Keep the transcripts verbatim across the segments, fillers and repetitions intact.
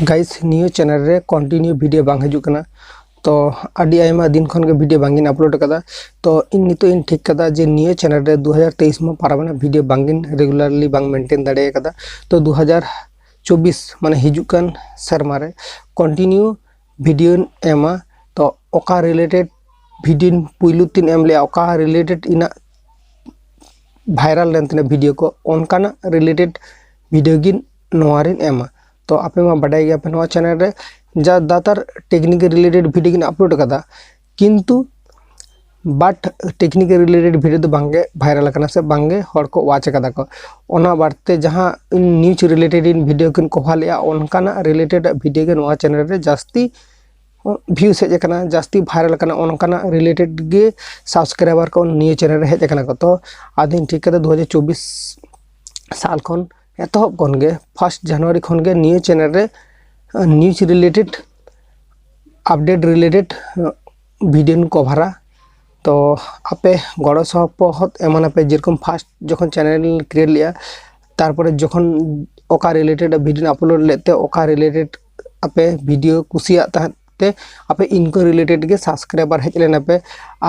Guys, ᱱᱤᱭᱟᱹ channel ᱨᱮ continue video ᱵᱟᱝ ᱦᱤᱡᱩᱜ ᱠᱟᱱᱟ᱾ ᱛᱚ ᱟᱹᱰᱤ ᱟᱭᱢᱟ ᱫᱤᱱ ᱠᱷᱚᱱ ᱜᱮ ᱵᱷᱤᱰᱤᱭᱳ ᱵᱟᱝ ᱤᱧ ᱟᱯᱞᱳᱰ ᱟᱠᱟᱫᱟ᱾ ᱛᱚ ᱤᱧ ᱱᱤᱛᱚᱜ ᱤᱧ ᱴᱷᱤᱠ ᱠᱟᱫᱟ ᱡᱮ ᱱᱤᱭᱟᱹ ᱪᱮᱱᱮᱞ ᱨᱮ ᱫᱩ ᱦᱟᱡᱟᱨ ᱛᱮᱭᱤᱥ ᱢᱟ ᱯᱟᱨᱚᱢ ᱮᱱᱟ, ᱵᱷᱤᱰᱤᱭᱳ ᱵᱟᱝ ᱤᱧ ᱨᱮᱜᱩᱞᱟᱨᱞᱤ ᱵᱟᱝ ᱢᱮᱱᱴᱮᱱ ᱫᱟᱲᱮ ᱟᱠᱟᱫᱟ᱾ ᱛᱚ ᱫᱩ ᱦᱟᱡᱟᱨ ᱪᱚᱵᱵᱤᱥ ᱢᱟᱱᱮ ᱦᱤᱡᱩᱜ ᱠᱟᱱ ᱥᱮᱨᱢᱟ ᱨᱮ ᱠᱚᱱᱴᱤᱱᱤᱭᱩ ᱵᱷᱤᱰᱤᱭᱳᱧ ᱮᱢᱟ᱾ ᱛᱚ ᱚᱠᱟ ᱨᱤᱞᱮᱴᱮᱰ ᱵᱷᱤᱰᱤᱭᱳ ᱯᱩᱭᱞᱩ ᱛᱤᱧ ᱮᱢ ᱞᱮᱜᱼᱟ, ᱚᱠᱟ ᱨᱤᱞᱮᱴᱮᱰ ᱤᱧᱟᱹᱜ ᱵᱷᱟᱭᱨᱟᱞ ᱞᱮᱱ ᱛᱤᱧᱟᱹ ᱵᱷᱤᱰᱤᱭᱳ ᱠᱚ, ᱚᱱᱠᱟᱱᱟᱜ ᱨᱤᱞᱮᱴᱮᱰ ᱵᱷᱤᱰᱤᱭᱳ ᱜᱮ ᱱᱚᱣᱟ ᱨᱤᱧ ᱮᱢᱟ᱾ ᱛᱚ ᱟᱯᱮ ᱢᱟ ᱵᱟᱰᱟᱭ ᱜᱮᱭᱟᱯᱮ ᱱᱚᱣᱟ ᱪᱮᱱᱮᱞ ᱨᱮ ᱡᱟᱫᱟᱛᱟᱨ ᱴᱮᱠᱱᱤᱠᱮᱞ ᱨᱤᱞᱮᱴᱮᱰ ᱵᱷᱤᱰᱤᱭᱳ ᱜᱤᱧ ᱟᱯᱞᱳᱰ ᱟᱠᱟᱫᱟ, ᱠᱤᱱᱛᱩ ᱵᱟᱴ ᱴᱮᱠᱱᱤᱠᱮᱞ ᱨᱤᱞᱮᱴᱮᱰ ᱵᱷᱤᱰᱤᱭᱳ ᱫᱚ ᱵᱟᱝᱜᱮ ᱵᱷᱟᱭᱨᱟᱞ ᱟᱠᱟᱱᱟ ᱥᱮ ᱵᱟᱝᱜᱮ ᱦᱚᱲ ᱠᱚ ᱣᱟᱪ ᱟᱠᱟᱫᱟ ᱠᱚ᱾ ᱚᱱᱟ ᱵᱟᱫᱛᱮ ᱡᱟᱦᱟᱸ ᱤᱧ ᱱᱤᱭᱩᱡᱽ ᱨᱤᱞᱮᱴᱮᱰ ᱤᱧ ᱵᱷᱤᱰᱤᱭᱳ ᱠᱤᱱ ᱠᱚᱵᱷᱟᱨ ᱞᱮᱜᱼᱟ, ᱚᱱᱠᱟᱱᱟᱜ ᱨᱤᱞᱮᱴᱮᱰ ᱵᱷᱤᱰᱤᱭᱳ ᱜᱮ ᱱᱚᱣᱟ ᱪᱮᱱᱮᱞ ᱨᱮ ᱡᱟᱹᱥᱛᱤ ᱵᱷᱤᱭᱩᱥ ᱦᱮᱡ ᱟᱠᱟᱱᱟ, ᱡᱟᱹᱥᱛᱤ ᱵᱷᱟᱭᱨᱟᱞ ᱟᱠᱟᱱᱟ, ᱚᱱᱠᱟᱱᱟᱜ ᱨᱤᱞᱮᱴᱮᱰ ᱜᱮ ᱥᱟᱵᱥᱠᱨᱟᱭᱵᱟᱨ ᱠᱚ ᱱᱤᱭᱟᱹ ᱪᱮᱱᱮᱞ ᱨᱮ ᱦᱮᱡ ᱟᱠᱟᱱᱟ ᱠᱚ᱾ ᱛᱚ ᱟᱫᱚᱧ ᱴᱷᱤᱠ ᱠᱟᱫᱟ ᱫᱩ ᱦᱟᱡᱟᱨ ᱪᱚᱵᱵᱤᱥ ᱥᱟᱞ ᱠᱷᱚᱱ, ᱮᱛᱚᱦᱚᱵ ᱠᱷᱚᱱ ᱜᱮ, ᱯᱷᱟᱥᱴ ᱡᱟᱱᱩᱣᱟᱨᱤ ᱠᱷᱚᱱ ᱜᱮ ᱱᱤᱭᱟᱹ ᱪᱮᱱᱮᱞ ᱨᱮ ᱱᱤᱭᱩᱡᱽ ᱨᱤᱞᱮᱴᱮᱰ, ᱟᱯᱰᱮᱴ ᱨᱤᱞᱮᱴᱮᱰ ᱵᱷᱤᱰᱤᱭᱳᱧ ᱠᱚᱵᱷᱟᱨᱟ᱾ ᱛᱚ ᱟᱯᱮ ᱜᱚᱲᱚ ᱥᱚᱯᱚᱦᱚᱫ ᱮᱢᱟᱱᱟᱯᱮ, ᱡᱮᱨᱚᱠᱚᱢ ᱯᱷᱟᱥᱴ ᱡᱚᱠᱷᱚᱱ ᱪᱮᱱᱮᱞ ᱠᱨᱤᱭᱮᱴ ᱞᱮᱜᱼᱟ, ᱛᱟᱨᱯᱚᱨᱮ ᱡᱚᱠᱷᱚᱱ ᱚᱠᱟ ᱨᱤᱞᱮᱴᱮᱰ ᱵᱷᱤᱰᱤᱭᱳᱧ ᱟᱯᱞᱳᱰ ᱞᱮᱫ ᱛᱮ, ᱚᱠᱟ ᱨᱤᱞᱮᱴᱮᱰ ᱟᱯᱮ ᱵᱷᱤᱰᱤᱭᱳ ᱠᱩᱥᱤᱭᱟᱜ ᱛᱟᱦᱮᱸᱫ ᱛᱮ, ᱟᱯᱮ ᱤᱱᱠᱟᱹ ᱨᱤᱞᱮᱴᱮᱰ ᱜᱮ ᱥᱟᱵᱥᱠᱨᱟᱭᱵᱟᱨ ᱦᱮᱡ ᱞᱮᱱᱟ ᱯᱮ᱾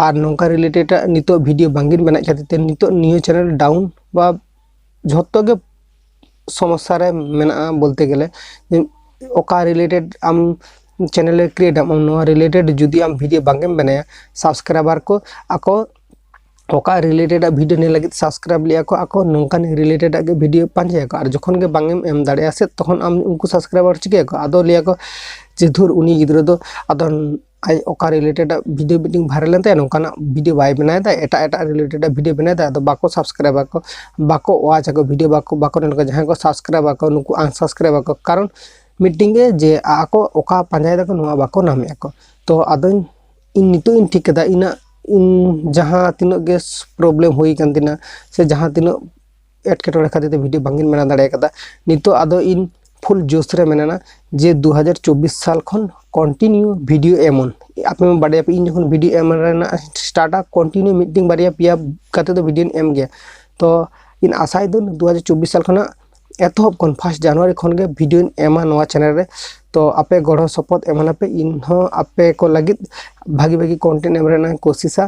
ᱟᱨ ᱱᱚᱝᱠᱟ ᱨᱤᱞᱮᱴᱮᱰ ᱱᱤᱛᱚᱜ ᱵᱷᱤᱰᱤᱭᱳ ᱵᱟᱝᱜᱤᱧ ᱵᱮᱱᱟᱣᱮᱫ ᱠᱷᱟᱹᱛᱤᱨ ᱛᱮ ᱱᱤᱛᱚᱜ ᱱᱤᱭᱟᱹ ᱪᱮᱱᱮᱞ ᱰᱟᱣᱩᱱ ᱵᱟ ᱡᱷᱚᱛᱚ ᱜᱮ ᱥᱚᱢᱚᱥᱥᱟ ᱨᱮ ᱢᱮᱱᱟᱜᱼᱟ ᱵᱚᱞᱛᱮ ᱜᱮᱞᱮ᱾ ᱚᱠᱟ ᱨᱤᱞᱮᱴᱮᱰ ᱟᱢ ᱪᱮᱱᱮᱞ ᱨᱮ ᱠᱨᱤᱭᱮᱴ ᱟᱢ, ᱟᱢ ᱱᱚᱣᱟ ᱨᱤᱞᱮᱴᱮᱰ ᱡᱩᱫᱤ ᱟᱢ ᱵᱷᱤᱰᱤᱭᱳ ᱵᱟᱝᱜᱮᱢ ᱵᱮᱱᱟᱣᱟ, ᱥᱟᱵᱥᱠᱨᱟᱭᱵᱟᱨ ᱠᱚ ᱟᱠᱚ ᱚᱠᱟ ᱨᱤᱞᱮᱴᱮᱰ ᱟᱜ ᱵᱷᱤᱰᱤᱭᱳ ᱧᱮᱞ ᱞᱟᱹᱜᱤᱫ ᱥᱟᱵᱥᱠᱨᱟᱭᱤᱵ ᱞᱮᱜᱼᱟ ᱠᱚ, ᱟᱠᱚ ᱱᱚᱝᱠᱟᱱ ᱨᱤᱞᱮᱴᱮᱰ ᱟᱜ ᱜᱮ ᱵᱷᱤᱰᱤᱭᱳ ᱯᱟᱸᱡᱟᱭᱟᱠᱚ᱾ ᱟᱨ ᱡᱚᱠᱷᱚᱱ ᱜᱮ ᱵᱟᱝ ᱮᱢ ᱮᱢ ᱫᱟᱲᱮᱭᱟᱜᱼᱟ ᱥᱮ, ᱛᱚᱠᱷᱚᱱ ᱟᱢ ᱩᱱᱠᱩ ᱥᱟᱵᱥᱠᱨᱟᱭᱵᱟᱨ ᱪᱤᱠᱟᱹᱭᱟᱠᱚ? ᱟᱫᱚ ᱞᱟᱹᱭᱟᱠᱚ ᱡᱮ, "ᱫᱷᱩᱨ, ᱩᱱᱤ ᱜᱤᱫᱽᱨᱟᱹ ᱫᱚ ᱟᱫᱚ ᱟᱡ ᱚᱠᱟ ᱨᱤᱞᱮᱴᱮᱰ ᱟᱜ ᱵᱷᱤᱰᱤᱭᱳ ᱢᱤᱫᱴᱤᱝ ᱵᱷᱟᱭᱨᱟᱞ ᱞᱮᱱ ᱛᱟᱭᱟ, ᱱᱚᱝᱠᱟᱱᱟᱜ ᱵᱷᱤᱰᱤᱭᱳ ᱵᱟᱭ ᱵᱮᱱᱟᱣ ᱮᱫᱟ, ᱮᱴᱟᱜ ᱮᱴᱟᱜ ᱨᱤᱞᱮᱴᱮᱰ ᱟᱜ ᱵᱷᱤᱰᱤᱭᱳ ᱵᱮᱱᱟᱣ ᱮᱫᱟ", ᱟᱫᱚ ᱵᱟᱠᱚ ᱥᱟᱵᱥᱠᱨᱟᱭᱤᱵ ᱟᱠᱚ, ᱵᱟᱠᱚ ᱣᱟᱪ ᱟᱠᱚ ᱵᱷᱤᱰᱤᱭᱳ, ᱵᱟᱠᱚ, ᱵᱟᱠᱚ ᱧᱮᱞ ᱠᱚᱣᱟ᱾ ᱡᱟᱦᱟᱸᱭ ᱠᱚ ᱥᱟᱵᱥᱠᱨᱟᱭᱤᱵ ᱟᱠᱚ, ᱱᱩᱠᱩ ᱟᱱᱥᱟᱵᱥᱠᱨᱟᱭᱤᱵ ᱟᱠᱚ, ᱠᱟᱨᱚᱱ ᱢᱤᱫᱴᱤᱝ ᱜᱮ ᱡᱮ ᱟᱠᱚ ᱚᱠᱟ ᱯᱟᱸᱡᱟᱭ ᱫᱟᱠᱚ, ᱱᱚᱣᱟ ᱵᱟᱠᱚ ᱧᱟᱢᱮᱫ ᱟᱠᱚ᱾ ᱛᱚ ᱟᱫᱚᱧ, ᱤᱧ ᱱᱤᱛᱚᱜ ᱤᱧ ᱴᱷᱤᱠ ᱠᱮᱫᱟ, ᱤᱧᱟᱹᱜ, ᱤᱧ ᱡᱟᱦᱟᱸ ᱛᱤᱱᱟᱹᱜ ᱜᱮ ᱯᱨᱚᱵᱞᱮᱢ ᱦᱩᱭ ᱟᱠᱟᱱ ᱛᱤᱧᱟᱹ, ᱥᱮ ᱡᱟᱦᱟᱸ ᱛᱤᱱᱟᱹᱜ ᱮᱴᱠᱮᱴᱚᱬᱮ ᱠᱷᱟᱹᱛᱤᱨ ᱛᱮ ᱵᱷᱤᱰᱤᱭᱳ ᱵᱟᱝ ᱤᱧ ᱵᱮᱱᱟᱣ ᱫᱟᱲᱮ ᱠᱟᱫᱟ, ᱱᱤᱛᱚᱜ ᱟᱫᱚ ᱤᱧ ᱯᱷᱩᱞ ᱡᱳᱥ ᱨᱮ ᱢᱮᱱᱟᱜᱼᱟ ᱡᱮ ᱫᱩ ᱦᱟᱡᱟᱨ ᱪᱚᱵᱵᱤᱥ ᱥᱟᱞ ᱠᱷᱚᱱ ᱠᱚᱱᱴᱤᱱᱤᱭᱩ ᱵᱷᱤᱰᱤᱭᱳ ᱮᱢᱚᱱ᱾ ᱟᱯᱮ ᱢᱟ ᱵᱟᱰᱟᱭᱟᱯᱮ, ᱤᱧ ᱡᱚᱠᱷᱚᱱ ᱵᱷᱤᱰᱤᱭᱳ ᱮᱢ ᱨᱮᱱᱟᱜ ᱥᱴᱟᱨᱴᱟ, ᱠᱚᱱᱴᱤᱱᱤᱭᱩ ᱢᱤᱫᱴᱤᱝ ᱵᱟᱨᱭᱟ ᱯᱮᱭᱟ ᱠᱟᱛᱮ ᱫᱚ ᱵᱷᱤᱰᱤᱭᱳᱧ ᱮᱢ ᱜᱮᱭᱟ᱾ ᱛᱚ ᱤᱧ ᱟᱥᱟᱭᱮᱫᱟᱹᱧ ᱫᱩ ᱦᱟᱡᱟᱨ ᱪᱚᱵᱵᱤᱥ ᱥᱟᱞ ᱠᱷᱚᱱᱟᱜ ᱮᱛᱚᱦᱚᱵ ᱠᱷᱚᱱ first January ᱠᱷᱚᱱ ᱜᱮ video ᱧ ᱮᱢᱟ ᱱᱚᱣᱟ channel ᱨᱮ᱾ ᱛᱚ ᱟᱯᱮ ᱜᱚᱲᱚ ᱥᱚᱯᱚᱦᱚᱫ ᱮᱢᱟᱱᱟᱯᱮ, ᱤᱧ ᱦᱚᱸ ᱟᱯᱮ ᱠᱚ ᱞᱟᱹᱜᱤᱫ ᱵᱷᱟᱜᱤ ᱵᱷᱟᱜᱤ content ᱮᱢ ᱨᱮᱱᱟᱜ ᱤᱧ ᱠᱳᱥᱤᱥᱟ᱾